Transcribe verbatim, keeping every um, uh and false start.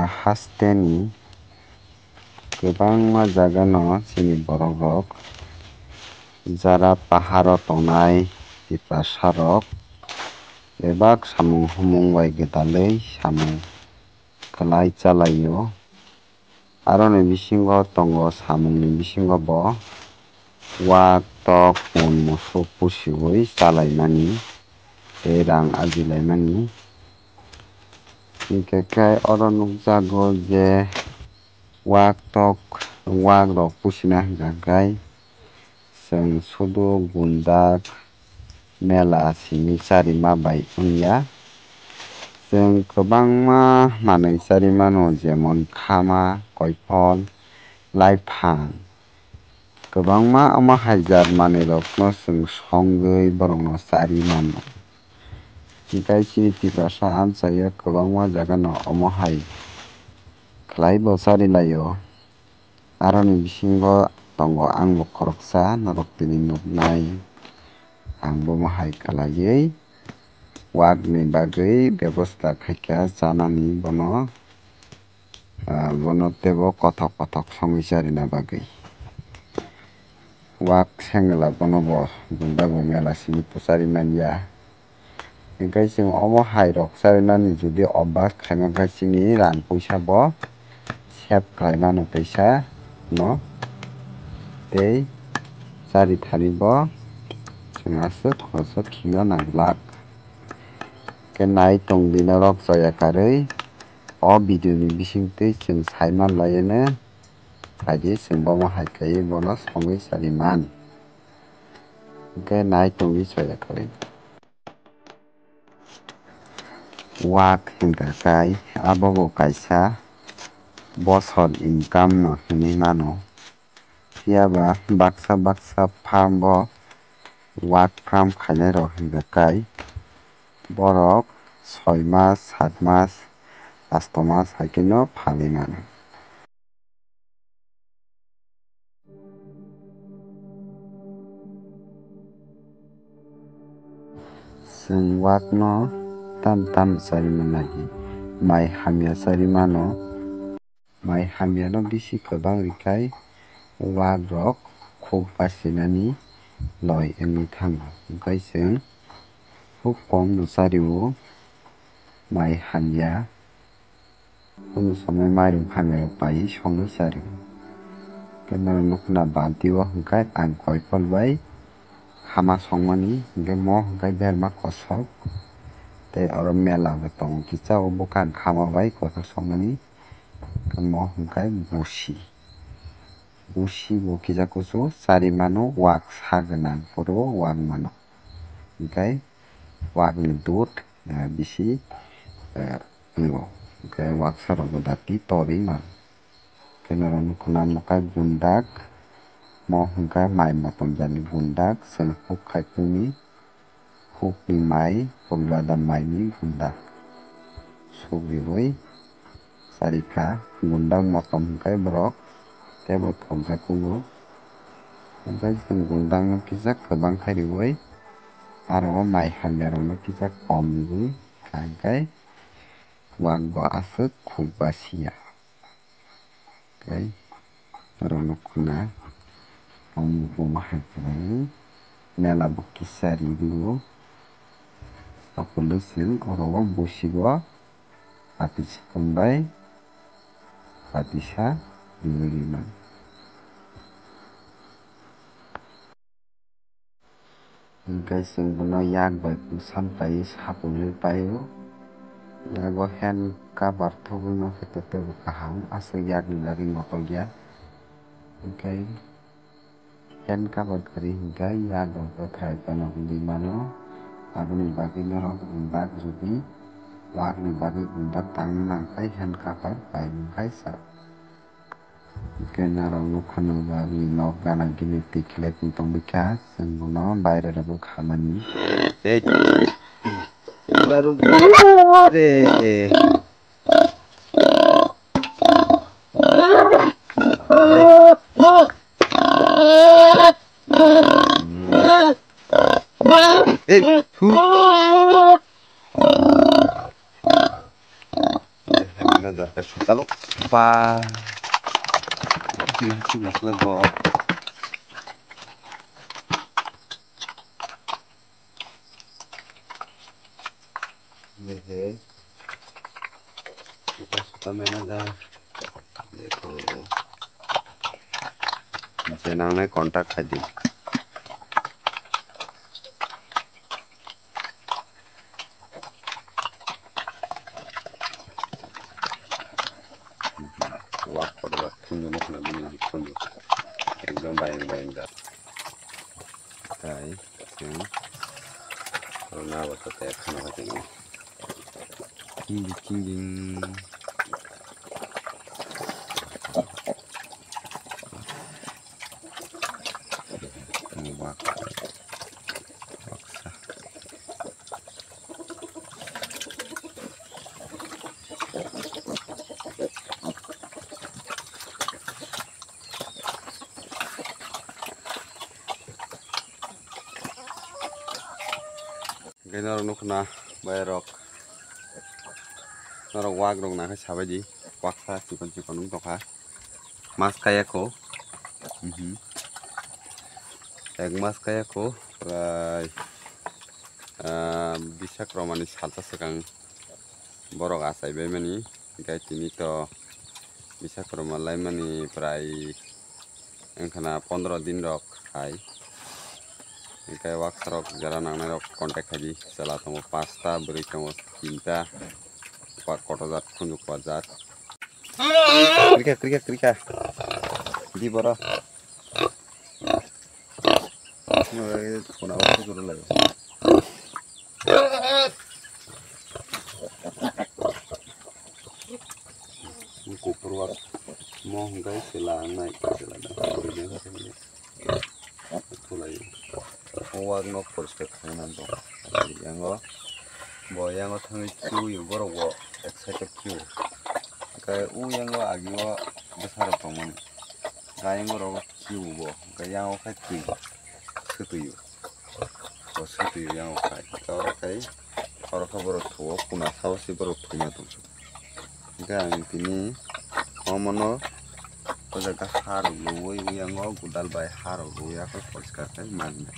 Hasteni kwbangma jagano chini borokrok jara paharo tongnai Tiprasarok bebak samung humung bai gwdalwi samung kwlai chalaio. Aroni bisingo tongo samungni bisingo bo wak tok pun musuk pusiui chalaimani tei rang ajilaimani. Hinkhe khe oro nukjago je wak tok, wak rok pusina hwnka khe chwng sudu gundak mela simi charima bai wngya. Chwng kwbangma manwi chari mano, jemon khama, koiphol, laiphang. Kwbangma omo hai jat manwirokno chwng songwi borokno chari mano. Hinkhe chini Tiprasa amchaio kwbangma jagano omo hai khlai bo chari laio. Aroni bisingo tongo ang bo khoroksa norok tini nuknai. Ang bo omo hai khlaiwi wakni bagwi bebosta khaikha chanani bono. Ah, bono teibo kothok kothok songwi charina bagwi. Wak sengla bono bo bunda bo mela simi puchari manya. Hinkhe chwng omo hai rok charinani jodi obas khaima khe chini rang puisa bo save khlai mano teisa no. Tei chari thani bo chwng aswk khoroksa khina nang glak. Khe nai tong di norok choya karwi. O video ni bisingtwi chwng sai man laino, phaidi chwng bomo hai kaiwi bono songwi chari man. Hinkhe nai tongwi choya karwi. Wak hinkha khe abo bo kaisa bosor income no hinwi mano. Phiya ba baksa baksa farm o wak farm khainai rok hinkha khe borok soi mas, sat mas, asto mas hai kheno phalwi mano. Chwng wak no tam tam chari mannai, mai hamya chari mano. Mai hamyano bisi kwbang rwkhe wak rok khuk basinani loi wngwi thango, hwnkhe chwng khuk komno chario mai hamya. Kunu somoi mairum hamya rok pai songwi chario. Khe norok nukna balti o hwnkhe ang koiphol bai hama songmani, hwnkhe mo hwnkhe berma kosok tei oro mela bo tongo kisa o bwkang hama bai kothok songmani. Omo hwnkhe busi. Busi bo kisa kusu chari mano, wak sa gwnang phuru wak mano. Hwnkhe wakni dud, eh, bisi, eh, wngo. Hwnkhe waksa rok bo dati torwi mano. Hwnkhe norok nukho na mwkhai gundak. Mo hwnkhe mai motom jani gundak, chwng huk khai phungni. Hukni mai, Kolkata maini gunda. Sugriui charikha, gunda motom hwnkhe borok teibo thokjak kugo. Hwnkhe chwng gundano kisa kwbang khe riui, aro o mai hamyarokno kisa kom riui, hwnkhe wak bo aswk khuk basiya. Tei norok nukho na, omo bo hai khe mela bo kisa ri rio. Aphuru chwng oro o busi bo pati sikon bai pati sa riui rima. Hwnkhe chwng bono yak bai bwsam pai sapungwi paio. Yago hand cover thubui no khe totebo kaham, aswk yakni bagwi mokolya. Hwnkhe hand cover kwrwi hwnkhe yago bwthai bono wngwi mano. Aboni bagwi norok gundak jodi wakni bagwi gundak tangna nangkhe hand cover pai wngkhe sa. Hwnkhe norok nukha nw ba bini nok gana gini twi khlai tong tongwi kha, chwng bono baire rwgwi khamani. Tei baruk re. Ei, thu. Chalo. Pa. Masuk masuk go. Ye hai. Suta mena da. Dekho. Je nangnai contact khai di. Wak kotor wak khunju nukna bini khunju. Ekdom bayang bayang da. Tai, yang. Rona wata tai khana wata ni. King ding, king ding. Wak. Baksa. Hingke norok nukna bai rok. Norok wak rok nangkhe sabai di. Waksa chikon chikon wng tongkha. Mas kaya ko. Mhm. Ek mas kaya ko. Prai, ah, bisak romani salsa swkang borok achai bai mani. Hingke tini to bisak roma laimani prai wngkhana pondro din rok hai. Hingke waksarok jara nangnai rok contact khai di. Chwla tongo pasta, bwrwi tongo tinta. Wak kotor jat, khunju kwar jat. Krika, krika, krika. Di boro. Khuna o khujur lai. Kupur wak mo hingkai sela nai sela nai. Thulai. O wak no poriskar khaina do. Yango bo yango thangwi kiu borok bo excited kiu. Kai u yango agi o bwsa rok tongmani. Kai yango rogo kiu bo. Kai yango khai twi. Swtwi o. Bo swtwi o yango khai. Oro khai. Oro khe borok thuo kuna sao se borok thwima tong. Hingke ang tini omono o jaga ha rok rwui yango godal bai ha rok rwui akhe poriskar khe manna.